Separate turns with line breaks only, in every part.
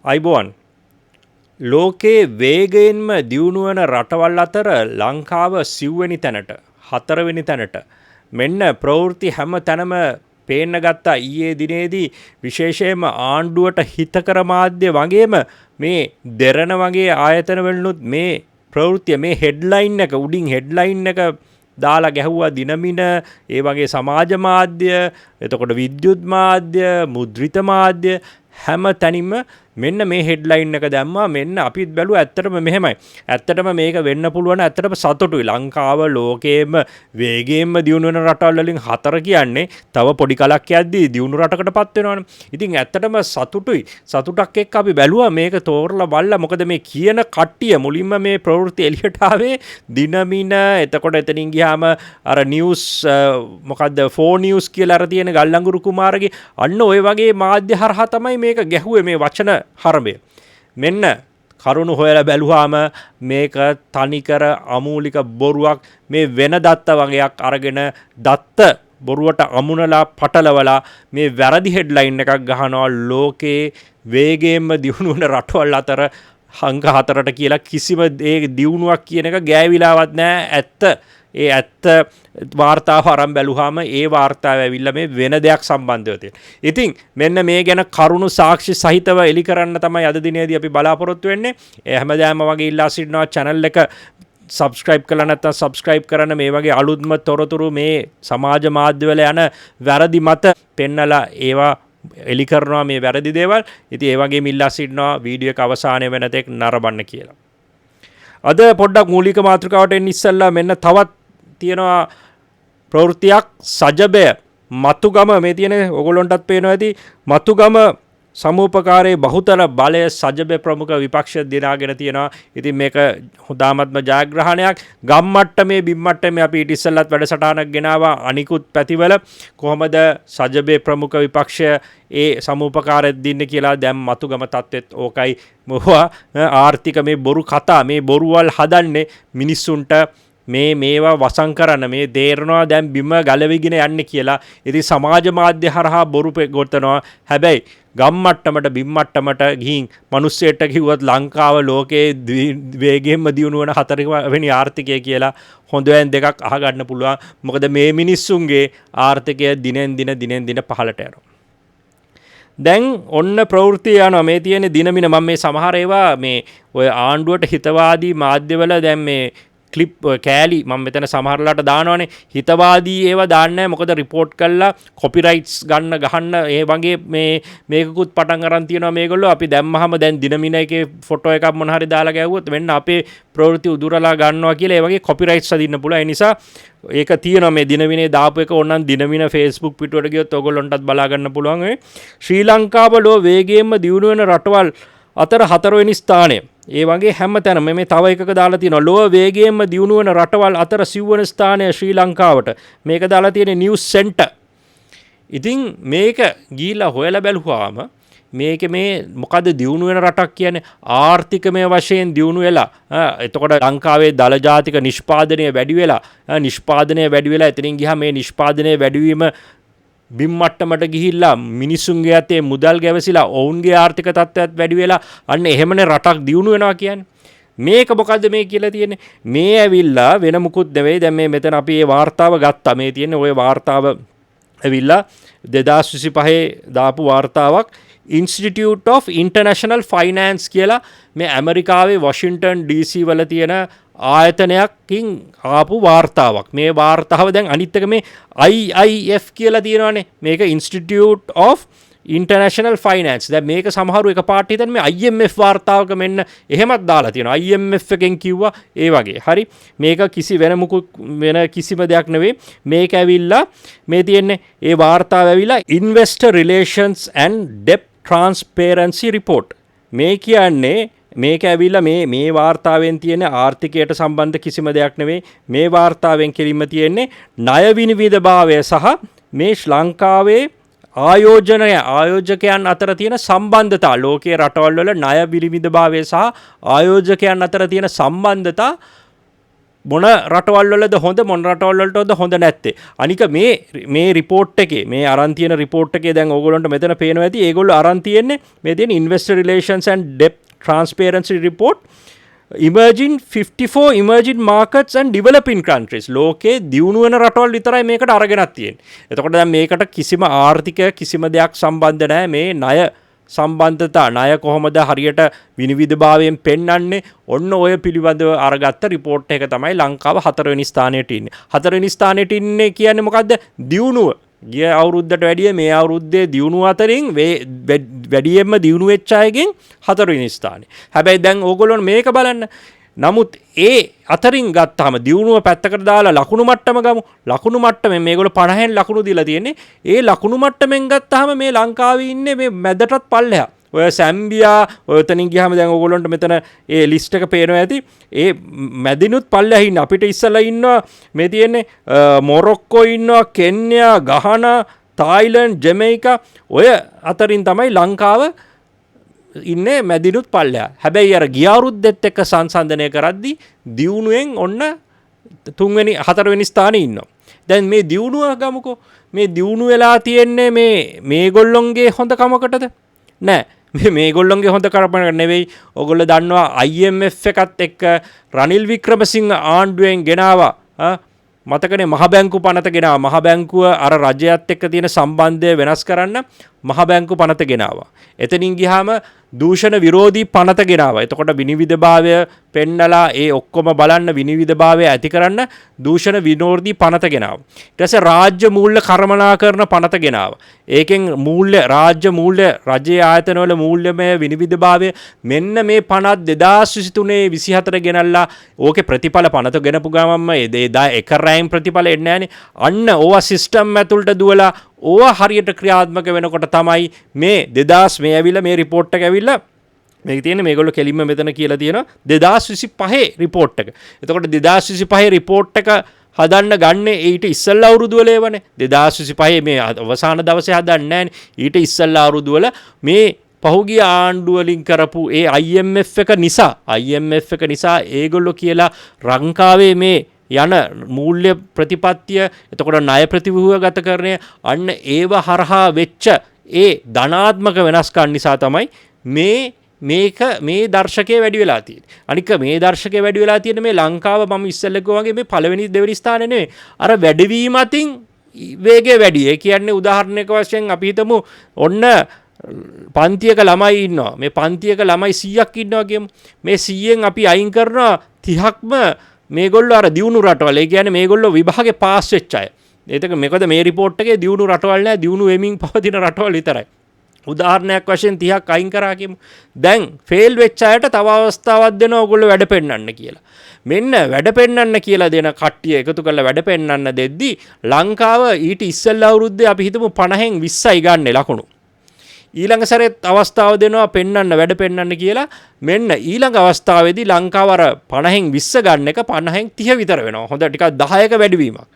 ආයුබෝවන්. ලෝකයේ වේගයෙන්ම දියුණු වන රටවල් අතර ලංකාව සිව්වෙනි තැනට, හතරවෙනි තැනට. මෙන්න ප්‍රවෘත්ති හැම තැනම පේන්න ගත්තා ඊයේ දිනේදී. විශේෂයෙන්ම ආණ්ඩුවට හිතකර මාධ්‍ය වගේම මේ දෙරණ වගේ ආයතන වලිනුත් මේ ප්‍රවෘත්තිය, මේ හෙඩ්ලයින් එක, උඩින් හෙඩ්ලයින් එක දාලා ගැහුවා. දිනමින, ඒ වගේ සමාජ මාධ්‍ය, එතකොට විද්‍යුත් මාධ්‍ය, මුද්‍රිත මාධ්‍ය හැම තැනින්ම මෙන්න මේ හෙඩ්ලයින් එක දැම්මා. මෙන්න අපිත් බැලුවා, ඇත්තටම මෙහෙමයි. ඇත්තටම මේක වෙන්න පුළුවන්. ඇත්තටම සතුටුයි. ලංකාව ලෝකයේම වේගයෙන්ම දියුණු වෙන රටවල් වලින් හතර කියන්නේ තව පොඩි කලක් යද්දී දියුණු රටකට පත් වෙනවනේ. ඉතින් ඇත්තටම සතුටුයි. සතුටක් එක්ක අපි බැලුවා මේක තෝරලා බලලා, මොකද මේ කියන කට්ටිය මුලින්ම මේ ප්‍රවෘත්ති එළියට ආවේ දිනමින. එතකොට එතනින් ගියාම අර නිවුස්, මොකද්ද, ෆෝ නිවුස් කියලා අර තියෙන ගල්ලංගුරු කුමාරගේ, අන්න ඔය වගේ මාධ්‍ය හරහා තමයි මේක ගැහුවේ මේ වචන හරඹය. මෙන්න කරුණු හොයලා බැලුවාම මේක තනිකර අමූලික බොරුවක්. මේ වෙන දත්ත වගයක් අරගෙන දත්ත බොරුවට අමුණලා පටලවලා මේ වැරදි හෙඩ්ලයින් එකක් ගහනවා, ලෝකේ වේගයෙන්ම දියුණු වන රටවල් අතර අංක හතරට කියලා. කිසිම ඒ දියුණුවක් කියන එක ගෑවිලාවත් නෑ. ඇත්ත, ඒ ඇත්ත වාර්තාව අරන් බැලුවාම ඒ වාර්තාව ඇවිල්ලා මේ වෙන දෙයක් සම්බන්ධව තියෙන. ඉතින් මෙන්න මේ ගැන කරුණු සාක්ෂි සහිතව එලි කරන්න තමයි අද දිනේදී අපි බලාපොරොත්තු වෙන්නේ. ඒ හැමදාම වගේ ඉල්ලා සිටිනවා, චැනල් එක සබස්ක්‍රයිබ් කරලා නැත්නම් සබස්ක්‍රයිබ් කරන්න. මේ වගේ අලුත්ම තොරතුරු, මේ සමාජ මාධ්‍යවල යන වැරදි මත පෙන්නලා ඒවා එලි කරනවා, මේ වැරදි දේවල්. ඉතින් ඒ වගේම ඉල්ලා සිටිනවා වීඩියෝ එක අවසානයේ වෙන තෙක් නරඹන්න කියලා. අද පොඩ්ඩක් මූලික මාතෘකාවට එන්න ඉස්සෙල්ලා මෙන්න තවත් තියෙනවා ප්‍රවෘත්තියක්. සජබය මතුගම, මේ තියෙන ඔයගොල්ලන්ටත් පේනවා ඇති, මතුගම සමූපකාරයේ බහුතර බලය සජබය ප්‍රමුඛ විපක්ෂ දිනාගෙන තියෙනවා. ඉතින් මේක හොඳාමත්ම ජයග්‍රහණයක්. ගම් මට්ටමේ, බිම් මට්ටමේ අපි ඊට ඉස්සෙල්ලත් වැඩසටහනක් ගෙනාවා. අනිකුත් පැතිවල කොහොමද සජබේ ප්‍රමුඛ විපක්ෂය ඒ සමූපකාරය දින්නේ කියලා. දැන් මතුගම තත්ත්වෙත් ඕකයි. මොවා ආර්ථික මේ බොරු කතා, මේ බොරුවල් හදන්නේ මිනිස්සුන්ට මේ මේවා වසන් කරන්න. මේ තේරෙනවා දැන් බිම ගලවිගෙන යන්නේ කියලා. ඉතින් සමාජ මාධ්‍ය හරහා බොරු ගොතනවා. හැබැයි ගම් මට්ටමට, බිම් මට්ටමට ගිහින් මිනිස්සෙට කිව්වත් ලංකාව ලෝකයේ වේගයෙන්ම දියුණු වන හතරවෙනි ආර්ථිකය කියලා, හොඳ දෙකක් අහගන්න පුළුවන්. මොකද මේ මිනිස්සුන්ගේ ආර්ථිකය දිනෙන් දින දිනෙන් දින පහළට යනවා. දැන් ඔන්න ප්‍රවෘත්ති යනවා. මේ තියෙන දිනමින. මම මේ සමහර ඒවා මේ ඔය ආණ්ඩුවට හිතවාදී මාධ්‍යවල දැන් මේ ක්ලිප් කෑලි මම මෙතන සමහරලාට දානවනේ. හිතවාදී ඒවා දාන්නේ නැහැ. මොකද රිපෝට් කරලා කොපිරයිට්ස් ගන්න ගහන්න ඒ වගේ මේ මේකකුත් පටන් අරන් තියෙනවා මේගොල්ලෝ. අපි දැම්මහම දැන් දිනමින එකේ ෆොටෝ එකක් මොන හරි දාලා ගැහුවොත් වෙන්න අපේ ප්‍රවෘත්ති උදුරලා ගන්නවා කියලා ඒ වගේ කොපිරයිට්ස් අදින්න පුළුවන්. ඒ නිසා ඒක තියෙනවා. මේ දිනමිනේ දාපු එක ඕනනම් දිනමින Facebook පිටුවට ගියොත් ඔයගොල්ලන්ටත් බලා ගන්න පුළුවන්. ඔය ශ්‍රී ලංකාව ලෝ වේගයෙන්ම දියුණු වෙන රටවල් අතර හතරවෙනි ස්ථානය. ඒ වගේ හැම තැනම මේ තව එකක දාලා තියෙනවා, ලොව වේගයෙන්ම දියුණු වෙන රටවල් අතර සිව්වන ස්ථානය ශ්‍රී ලංකාවට. මේක දාලා තියෙන්නේ නිවුස් සෙන්ටර්. ඉතින් මේක ගිහිල්ලා හොයලා බැලුවාම මේක මේ මොකද දියුණු වෙන රටක් කියන්නේ? ආර්ථිකමය වශයෙන් දියුණු වෙලා, එතකොට ලංකාවේ දළ ජාතික නිෂ්පාදනය වැඩි වෙලා, නිෂ්පාදනය වැඩි වෙලා, එතනින් ගියාම මේ නිෂ්පාදනය වැඩිවීම බිම් මට්ටමට ගිහිල්ලා මිනිස්සුන්ගේ අතේ මුදල් ගැවසිලා ඔවුන්ගේ ආර්ථික තත්ත්වයත් වැඩි වෙලා, අන්න එහෙමනේ රටක් දියුණු වෙනවා කියන්නේ. මේක මොකද්ද මේ කියලා තියෙන්නේ? මේ ඇවිල්ලා වෙන මුකුත් නෙවෙයි. දැන් මේ මෙතන අපි මේ වාර්තාව ගත්තා. මේ තියෙන්නේ ඔය වාර්තාව ඇවිල්ලා 2025 දාපු වාර්තාවක්. Institute of International Finance කියලා මේ ඇමරිකාවේ වොෂින්ටන් DC වල තියෙන ආයතනයකින් ආපු වාර්තාවක්. මේ වාර්තාව දැන් අනිත් එක මේ IIF කියලා තියෙනවානේ. මේක Institute of International Finance. දැන් මේක සමහරු එකපාරට හිතන්නේ මේ IMF වාර්තාවක මෙන්න එහෙමත් දාලා තියෙනවා. IMF එකෙන් කිව්වා ඒ වගේ. හරි. මේක කිසි වෙන මුකුත් වෙන කිසිම දෙයක් නෙවෙයි. මේක ඇවිල්ලා මේ තියෙන්නේ ඒ වාර්තාව ඇවිල්ලා Investor Relations and Debt Transparency Report. මේ කියන්නේ මේක ඇවිල්ලා මේ මේ වාර්තාවෙන් තියෙන ආර්ථිකයට සම්බන්ධ කිසිම දෙයක් නෙවෙයි. මේ වාර්තාවෙන් කෙලින්ම තියෙන්නේ ණය විනිවිදභාවය සහ මේ ශ්‍රී ලංකාවේ ආයෝජකයන් අතර තියෙන සම්බන්ධතා, ලෝකයේ රටවල් වල ණය විනිවිදභාවය සහ ආයෝජකයන් අතර තියෙන සම්බන්ධතා. මොන රටවල් වලද හොඳ, මොන රටවල් වලටද හොඳ නැත්තේ. අනික මේ මේ රිපෝට් එකේ, මේ අරන් තියෙන රිපෝට් එකේ දැන් ඕගොල්ලන්ට මෙතන පේනවා ඇති, ඒගොල්ලෝ අරන් තියෙන්නේ මේ තියෙන Investor Relations and Debt Transparency Report, Emerging 54 emerging markets and developing countries. ලෝකේ දියුණු වෙන රටවල් විතරයි මේකට අරගෙනත් තියෙන්නේ. එතකොට දැන් මේකට කිසිම ආර්ථිකය කිසිම දෙයක් සම්බන්ධ නැහැ. මේ ණය සම්බන්ධතා, ණය කොහොමද හරියට විනිවිදභාවයෙන් පෙන්වන්නේ, ඔන්න ඔය පිළිබඳව අරගත්ත රිපෝට් එක තමයි ලංකාව හතරවෙනි ස්ථානයට ඉන්නේ. හතරවෙනි ස්ථානයට ඉන්නේ කියන්නේ මොකද්ද? දියුණුව. ගිය අවුරුද්දට වැඩිය මේ අවුරුද්දේ දියුණුව අතරින් වැඩියෙන්ම දියුණු වෙච්ච අයගෙන් හතරවෙනි ස්ථානේ. හැබැයි දැන් ඕගොල්ලෝ මේක බලන්න. නමුත් ඒ අතරින් ගත්තාම දියුණුව පැත්තකට දාලා ලකුණු මට්ටම ගමු. ලකුණු මට්ටමෙන් මේගොල්ලෝ 50න් ලකුණු දීලා තියෙන්නේ. ඒ ලකුණු මට්ටමෙන් ගත්තාම මේ ලංකාවේ ඉන්නේ මේ මැදටත් පල්ලෙහා. ඔය සැම්බියා, ඔය එතනින් ගියාම දැන් ඕගොල්ලන්ට මෙතන ඒ ලිස්ට් එක පේනවා ඇති. ඒ මැදිනුත් පල්ලෙහා ඉන්න. අපිට ඉස්සලා ඉන්නවා මේ තියෙන්නේ මොරොක්කෝ ඉන්නවා, කෙන්යා, ගහනා, තායිලන්ඩ්, ජමයිකා. ඔය අතරින් තමයි ලංකාව ඉන්නේ මැදිනුත් පල්ලෙහා. හැබැයි අර ගිය අවුරුද්දෙත් එක්ක සංසන්දනය කරද්දි දියුණුවෙන් ඔන්න තුන්වෙනි හතරවෙනි ස්ථානයේ ඉන්නවා. දැන් මේ දියුණුව ගමුකෝ. මේ දියුණු වෙලා තියෙන්නේ මේ මේගොල්ලොන්ගේ හොඳකමකටද? නෑ. මේ මේගොල්ලොන්ගේ හොඳ කමකට නෙවෙයි. ඔයගොල්ලෝ දන්නවා IMF එකත් එක්ක රනිල් වික්‍රමසිංහ ආණ්ඩුවෙන් ගෙනාවා. මතකනේ මහ බැංකු පනත ගෙනාවා. මහ බැංකුව අර රජයත් එක්ක තියෙන සම්බන්ධය වෙනස් කරන්න මහ බැංකු පනත ගෙනාවා. එතනින් ගියාම දූෂණ විරෝධී පනත ගෙනාවා. එතකොට විනිවිදභාවය පෙන්නලා ඒ ඔක්කොම බලන්න විනිවිදභාවය ඇති කරන්න දූෂණ විරෝධී පනත ගෙනාවා. ඊට පස්සේ රාජ්‍ය මූල්‍ය කළමනාකරණ පනත ගෙනාවා. ඒකෙන් මූල්‍ය, රාජ්‍ය මූල්‍ය, රජයේ ආයතනවල මූල්‍යමය විනිවිදභාවය, මෙන්න මේ පනත් 2023 24 ගෙනල්ලා ඕකේ ප්‍රතිඵල, පනත ගෙනපු ගමන්ම එදා එක රැයින් ප්‍රතිඵල එන්නේ නෑනේ. අන්න ඕවා සිස්ටම් ඇතුළට දුවලා ඕවා හරියට ක්‍රියාත්මක වෙනකොට තමයි මේ දෙදහස් මේ ඇවිල්ලා මේ රිපෝට් එක ඇවිල්ලා මේක තියෙන්නේ. මේගොල්ලෝ කෙලින්ම මෙතන කියලා තියෙනවා 2025 රිපෝට් එක. එතකොට 2025 රිපෝට් එක හදන්න ගන්නේ ඊට ඉස්සෙල්ලා අවුරුදු වල ඒවනේ. 2025 මේ අවසාන දවසේ හදන්නේ නෑනේ. ඊට ඉස්සෙල්ලා අවුරුදු වල මේ පහුගිය ආණ්ඩුව වලින් කරපු ඒ IMF එක නිසා, IMF එක නිසා ඒගොල්ලෝ කියලා ලංකාවේ මේ යන මූල්‍ය ප්‍රතිපත්තිය, එතකොට ණය ප්‍රතිව්‍යුහගතකරණය, අන්න ඒව හරහා වෙච්ච ඒ ධනාත්මක වෙනස්කම් නිසා තමයි මේ මේක මේ දර්ශකය වැඩි වෙලා තියෙන්නේ. අනික මේ දර්ශකය වැඩි වෙලා තියෙන්නේ මේ ලංකාව මම ඉස්සෙල්ලා කිව්වා වගේ මේ පළවෙනි දෙවෙනි ස්ථානේ නෙවෙයි. අර වැඩිවීම අතින් වේගය වැඩි. ඒ කියන්නේ උදාහරණයක වශයෙන් අපි හිතමු ඔන්න පන්තියක ළමයි ඉන්නවා. මේ පන්තියක ළමයි 100ක් ඉන්නවා කියමු. මේ 100න් අපි අයින් කරනවා 30ක්ම මේගොල්ලෝ අර දියුණු රටවල්. ඒ කියන්නේ මේගොල්ලෝ විභාගේ පාස් වෙච්ච අය. ඒතක මොකද මේ රිපෝට් එකේ දියුණු රටවල් නෑ, දියුණු වෙමින් පවතින රටවල් විතරයි. උදාහරණයක් වශයෙන් 30ක් අයින් කරා කියමු. දැන් ෆේල් වෙච්ච අයට තව අවස්ථාවක් දෙනවා ඔයගොල්ලෝ වැඩ පෙන්වන්න කියලා. මෙන්න වැඩ පෙන්වන්න කියලා දෙන කට්ටිය එකතු කරලා වැඩ පෙන්වන්න දෙද්දි ලංකාව ඊට ඉස්සෙල්ලා අවුරුද්දේ අපි හිතමු 50න් 20යි ගන්නෙ ලකුණු. ඊළඟ සැරේත් අවස්ථාව දෙනවා පෙන්වන්න, වැඩ පෙන්වන්න කියලා. මෙන්න ඊළඟ අවස්ථාවේදී ලංකාව අර 50න් 20 ගන්න එක 50න් 30 විතර වෙනවා. හොඳ ටිකක් 10ක වැඩිවීමක්.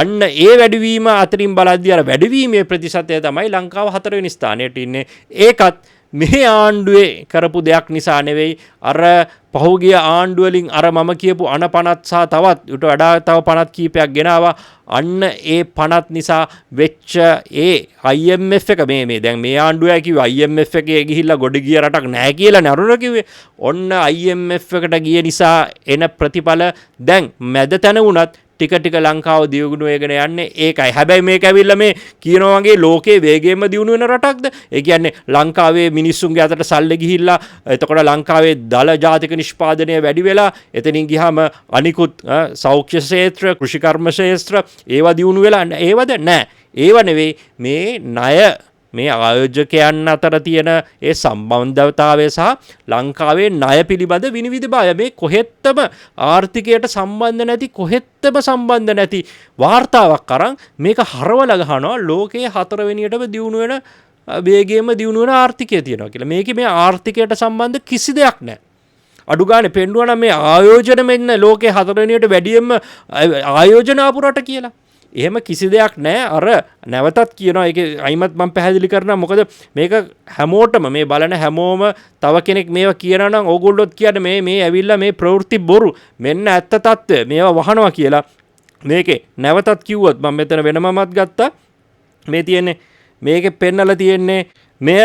අන්න ඒ වැඩිවීම අතරින් බලද්දී අර වැඩිවීමේ ප්‍රතිශතය තමයි ලංකාව හතරවෙනි ස්ථානයට ඉන්නේ. ඒකත් මේ ආණ්ඩුවේ කරපු දෙයක් නිසා නෙවෙයි, අර පහුගිය ආණ්ඩුව වලින් අර මම කියපු අන පනත් සහ තවත් ඊට වඩා තව පනත් කීපයක් ගෙනාවා. අන්න ඒ පනත් නිසා වෙච්ච ඒ IMF එක මේ මේ දැන් මේ ආණ්ඩුවයි කිව්වේ IMF එකේ ගිහිල්ලා ගොඩ ගිය රටක් නෑ කියලා නරුණ කිව්වේ. ඔන්න IMF එකට ගිය නිසා එන ප්‍රතිඵල දැන් මැද තැන වුණත් ටික ටික ලංකාව දියුණු වෙගෙන යන්නේ ඒකයි. හැබැයි මේක ඇවිල්ලා මේ කියනවා වගේ ලෝකේ වේගයෙන්ම දියුණු වෙන රටක්ද? ඒ කියන්නේ ලංකාවේ මිනිස්සුන්ගේ අතට සල්ලි ගිහිල්ලා, එතකොට ලංකාවේ දළ ජාතික නිෂ්පාදනය වැඩි වෙලා, එතනින් ගියාම අනිකුත් සෞඛ්‍ය ක්ෂේත්‍ර, කෘෂිකර්ම ක්ෂේත්‍ර ඒවා දියුණු වෙලා ඒවද නෑ. ඒව නෙවෙයි, මේ ණය මේ ආයෝජකයන් අතර තියෙන ඒ සම්බන්ධතාවය සහ ලංකාවේ ණය පිළිබඳ විනිවිදභාවය, මේ කොහෙත්තම ආර්ථිකයට සම්බන්ධ නැති, කොහෙත්තම සම්බන්ධ නැති වාර්තාවක් අරන් මේක හරවලා ගහනවා ලෝකයේ හතරවෙනියටම දියුණු වෙන, වේගයෙන්ම දියුණු වෙන ආර්ථිකය තියෙනවා කියලා. මේකේ මේ ආර්ථිකයට සම්බන්ධ කිසි දෙයක් නැහැ. අඩු ගානේ පෙන්නුවා නම් මේ ආයෝජන මෙන්න ලෝකයේ හතරවෙනියට වැඩියෙන්ම ආයෝජන ආපු රට කියලා. එහෙම කිසි දෙයක් නෑ. අර නැවතත් කියනවා, ඒකේ අයිමත් මම පැහැදිලි කරනවා. මොකද මේක හැමෝටම මේ බලන හැමෝම තව කෙනෙක් මේවා කියනවා නම් ඕගොල්ලොත් කියන්නේ මේ මේ ඇවිල්ලා මේ ප්‍රවෘත්ති බොරු, මෙන්න ඇත්ත තත්ත්වය, මේවා වහනවා කියලා. මේකේ නැවතත් කිව්වොත් මම මෙතන වෙනමමත් ගත්තා. මේ තියෙන්නේ මේකේ පෙන්නලා තියෙන්නේ මෙය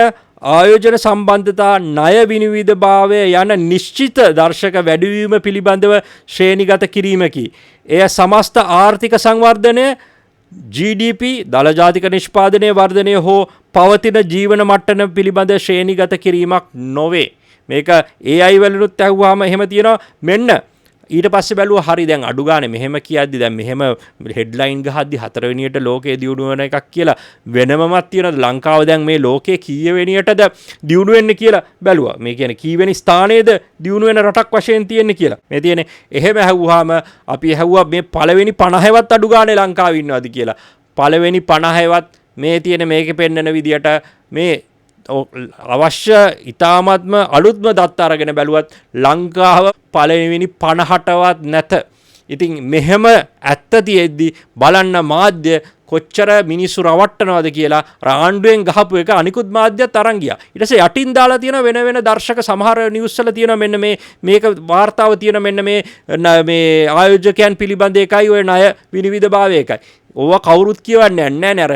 ආයෝජන සම්බන්ධතා ණය විනිවිදභාවය යන නිශ්චිත දර්ශක වැඩිවීම පිළිබඳව ශ්‍රේණිගත කිරීමකි. එය සමස්ත ආර්ථික සංවර්ධනය, GDP, දළ ජාතික නිෂ්පාදනය වර්ධනය හෝ පවතින ජීවන මට්ටම පිළිබඳ ශ්‍රේණිගත කිරීමක් නොවේ. මේක AI වලිනුත් ඇහුවාම එහෙම තියෙනවා. මෙන්න ඊට පස්සේ බැලුවා හරි දැන් අඩු ගානේ මෙහෙම කියද්දි දැන් මෙහෙම හෙඩ්ලයින් ගහද්දි හතරවෙනියට ලෝකේ දියුණු වෙන එකක් කියලා වෙනමමක් තියෙනවද? ලංකාව දැන් මේ ලෝකේ කීයවෙනියටද දියුණු වෙන්නේ කියලා බැලුවා. මේ කියන්නේ කීවෙනි ස්ථානයේද දියුණු වෙන රටක් වශයෙන් තියෙන්නේ කියලා. මේ තියෙන්නේ එහෙම ඇහුවාම අපි ඇහුවා මේ පළවෙනි 50වත් අඩු ගානේ ලංකාවේ ඉන්නවද කියලා. පළවෙනි 50වත් මේ තියෙන මේකේ පෙන්නන විදියට මේ අවශ්‍ය ඉතාමත්ම අලුත්ම දත්ත අරගෙන බැලුවත් ලංකාව පළවෙනි 50ටවත් නැත. ඉතින් මෙහෙම ඇත්ත තියෙද්දි බලන්න මාධ්‍ය කොච්චර මිනිස්සු රවට්ටනවද කියලා. ආණ්ඩුවෙන් ගහපු එක අනිකුත් මාධ්‍යත් අරන් ගියා. ඊට පස්සේ යටින් දාලා තියෙන වෙන වෙන දර්ශක සමහර නිවුස් වල තියෙනවා මෙන්න මේ මේක වාර්තාව තියෙන මෙන්න මේ මේ ආයෝජකයන් පිළිබඳ එකයි ඔය ණය විනිවිදභාවය එකයි. ඕවා කවුරුත් කියවන්නේ නැහැ නේ. අර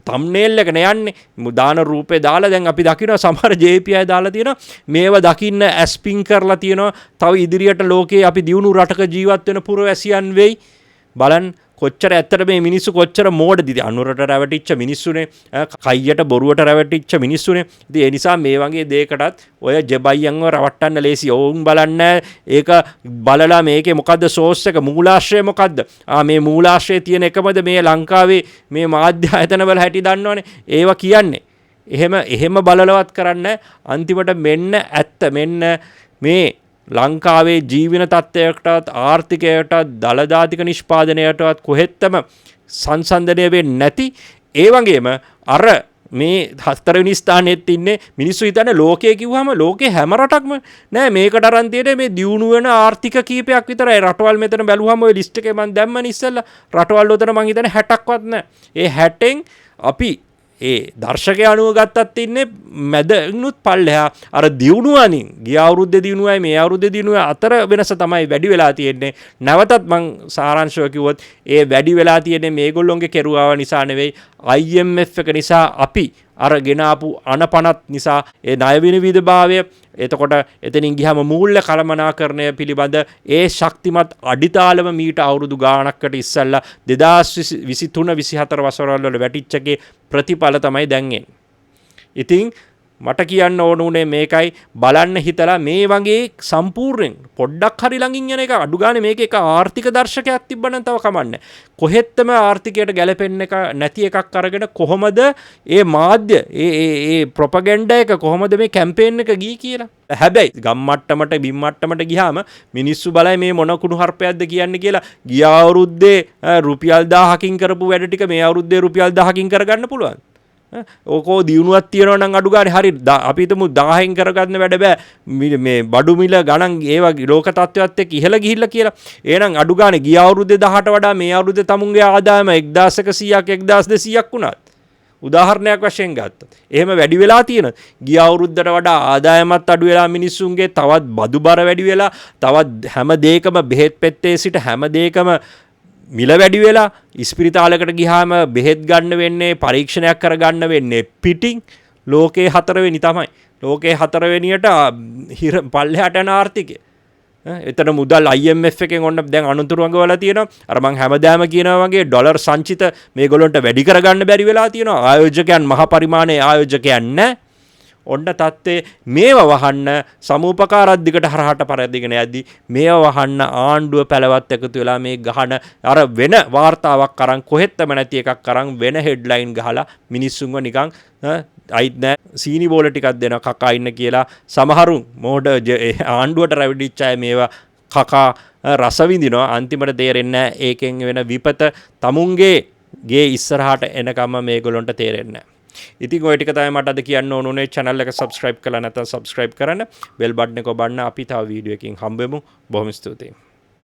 තම්නේල් එක නේ යන්නේ. දාන රූපේ දාලා දැන් අපි දකිනවා සමහර JPI දාලා තියෙනවා. මේවා දකින්න ඇස්පින් කරලා තියෙනවා. තව ඉදිරියට ලෝකේ අපි දියුණු රටක ජීවත් වෙන පුරවැසියන් වෙයි. බලන්න කොච්චර ඇත්තට මේ මිනිස්සු කොච්චර මෝඩද. ඉතින් අනුරට රැවටිච්ච මිනිස්සුනේ, කයියට බොරුවට රැවටිච්ච මිනිස්සුනේ. ඉතින් ඒ නිසා මේ වගේ දෙයකටත් ඔය ජෙබයියන්ව රවට්ටන්න ලේසි. ඔවුන් බලන්නේ ඒක බලලා මේකේ මොකද්ද සෝස් එක, මූලාශ්‍රය මොකද්ද? මේ මූලාශ්‍රයේ තියෙන එකමද මේ ලංකාවේ මේ මාධ්‍ය ආයතනවල හැටි දන්නවනේ. ඒවා කියන්නේ. එහෙම බලලවත් කරන්න අන්තිමට මෙන්න ඇත්ත, මෙන්න මේ ලංකාවේ ජීවන තත්ත්වයකටවත් ආර්ථිකයටවත් දළ ජාතික නිෂ්පාදනයටවත් කොහෙත්තම සංසන්දනය වෙන්නේ නැති. ඒ වගේම අර මේ හතරවෙනි ස්ථානෙත් ඉන්නේ මිනිස්සු හිතන්නේ ලෝකය කිව්වම ලෝකේ හැම රටක්ම නෑ. මේකට අරන් තියෙන්නේ මේ දියුණු වෙන ආර්ථික කීපයක් විතරයි. රටවල් මෙතන බැලුවම ඔය ලිස්ට් එකේ මං දැම්මනේ ඉස්සෙල්ලා රටවල් උතන මං හිතන්නේ 60ක්වත් නෑ. ඒ 60න් අපි ඒ දර්ශකය අනුව ගත්තත් ඉන්නේ මැදිනුත් පල්ලෙහා. අර දියුණුවනින් ගිය අවුරුද්දේ දියුණුවයි මේ අවුරුද්දේ දියුණුවයි අතර වෙනස තමයි වැඩි වෙලා තියෙන්නේ. නැවතත් මං සාරාංශව කිව්වොත් ඒ වැඩි වෙලා තියෙන්නේ මේගොල්ලොන්ගේ කෙරුවාව නිසා නෙවෙයි, IMF එක නිසා, අපි අර ගෙන ආපු අනපනත් නිසා, ඒ ණය විනිවිදභාවය, එතකොට එතනින් ගියාම මූල්‍ය කළමනාකරණය පිළිබඳ ඒ ශක්තිමත් අඩිතාලම මීට අවුරුදු ගාණක්කට ඉස්සෙල්ලා 2023 24 වසරවල වල වැටිච්ච එකේ ප්‍රතිඵල තමයි දැන් එන්නේ. ඉතින් මට කියන්න ඕන උනේ මේකයි. බලන්න හිතලා මේ වගේ සම්පූර්ණයෙන් පොඩ්ඩක් හරි ළඟින් යන එක අඩු ගානේ මේක එක ආර්ථික දර්ශකයක් තිබ්බනම් තව කමන්නේ. කොහෙත්තම ආර්ථිකයට ගැලපෙන්න එක නැති එකක් අරගෙන කොහොමද ඒ මාධ්‍ය ඒ ඒ ඒ ප්‍රොපගැන්ඩා එක කොහොමද මේ කැම්පේන් එක ගියේ කියලා. හැබැයි ගම් මට්ටමට බිම් මට්ටමට ගියාම මිනිස්සු බලයි මේ මොන කුණු හarpයක්ද කියන්නේ කියලා. ගිය අවුරුද්දේ රුපියල් 1000කින් කරපු වැඩ ටික මේ අවුරුද්දේ රුපියල් 1000කින් කරගන්න පුළුවන්. ඕකෝ දියුණුවක් තියෙනවා නම් අඩු ගානේ හරි අපි හිතමු 1000න් කරගන්න වැඩ බෑ, මේ බඩු මිල ගණන් ඒ වගේ ලෝක තත්ත්වයක් එක්ක ඉහළ ගිහිල්ලා කියලා. එහෙනම් අඩු ගානේ ගිය අවුරුද්දේ 10ට වඩා මේ අවුරුද්දේ තමුන්ගේ ආදායම 1100ක් 1200ක් වුණත් උදාහරණයක් වශයෙන් ගත්තොත් එහෙම වැඩි වෙලා තියෙනවා. ගිය අවුරුද්දට වඩා ආදායමත් අඩු වෙලා මිනිස්සුන්ගේ තවත් බදු බර වැඩි වෙලා තවත් හැම දෙයකම බෙහෙත් පෙත්තේ සිට හැම දෙයකම මිල වැඩි වෙලා ඉස්පිරිතාලයකට ගියාම බෙහෙත් ගන්න වෙන්නේ පරීක්ෂණයක් කරගන්න වෙන්නේ පිටින්. ලෝකේ හතරවෙනි තමයි. ලෝකේ හතරවෙනියට හිර පල්ලෙහාට යන ආර්ථිකය. එතන මුදල් IMF එකෙන් ඔන්න දැන් අනුතුරු අඟවලා තියෙනවා. අර මං හැමදාම කියනවා වගේ ඩොලර් සංචිත මේගොල්ලන්ට වැඩි කරගන්න බැරි වෙලා තියෙනවා. ආයෝජකයන් මහ පරිමාණයේ ආයෝජකයන් නැහැ. ඔන්න තත්ත්වේ මේව වහන්න සමූපකාරත් දිගට හරහට පරදිගෙන යද්දි මේව වහන්න ආණ්ඩුව පැලවත් එකතු වෙලා මේ ගහන අර වෙන වාර්තාවක් අරන් කොහෙත්තම නැති එකක් අරන් වෙන හෙඩ්ලයින් ගහලා මිනිස්සුන්ව නිකන් අයිත් නෑ සීනි බෝල ටිකක් දෙනවා කකා ඉන්න කියලා. සමහරුන් මෝඩ ආණ්ඩුවට රැවටිච්ච අය මේවා කකා රස විඳිනවා. අන්තිමට තේරෙන්නේ නෑ ඒකෙන් වෙන විපත තමුන්ගේ ගේ ඉස්සරහට එනකම්ම මේගොල්ලන්ට තේරෙන්නේ නෑ. ඉතින් ඔය ටික තමයි මට අද කියන්න ඕන උනේ. Channel එක subscribe කරලා නැත්නම් subscribe කරන්න, bell button එක ඔබන්න. අපි තව වීඩියෝ එකකින් හම්බෙමු. බොහොම ස්තුතියි.